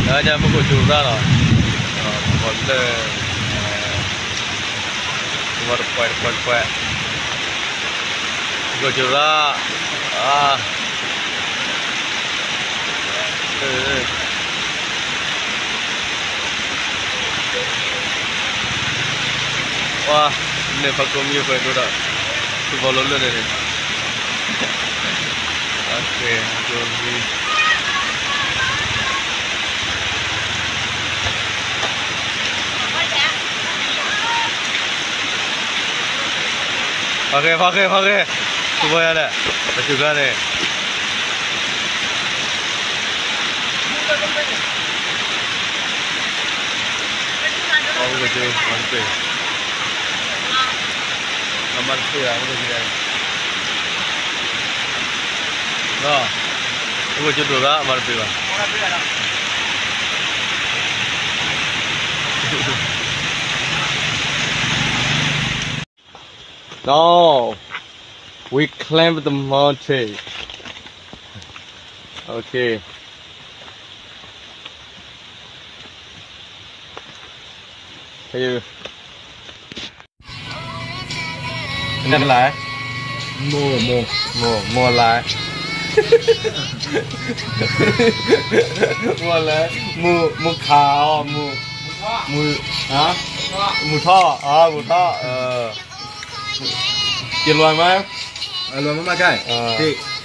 မုၢ်ကိၣ်ကၠိရၣ်လီၤ, ကဘီလၢ, ကဘီတပှဲၤတပှဲၤတပှဲၤ, မုၢ်ကိၣ်ကၠိရၣ်, အါ, ပှၤ, န့ၣ်ဖးကိးမံၤပှဲၤဒိၣ်ဒီး, သူၣ်ဘီလိလၢာ်န့ၣ်, အကဲ, ဖးဃဲ ဖးဃဲ ဖးဃဲ, သူၣ်ဘီယၤလဲၣ်, ပစူၤခါန့ၣ် အဝဲက့ၤမၤတပ့ၢ်, အမၤတပ့ၢ်ဘၣ်, အဝဲက့ၤ, အဝဲက့ၤဒိၣ်ဒၣ်မၤတပ့ၢ်ဘၣ်. Now we climb the mountain. Okay. Hey. နလဲၣ်, မိၢ်, မိၢ်, မိၢ်လဲၣ်, မိၢ်လဲၣ်, မိၢ်, မိၢ်ခးအီၤ, မိၢ်, မိၢ်, မုၢ်ထီၣ်, အမုၢ်ထီၣ်, က့ၤလွဲမး, လွဲမးမးခဲ, က့ၤ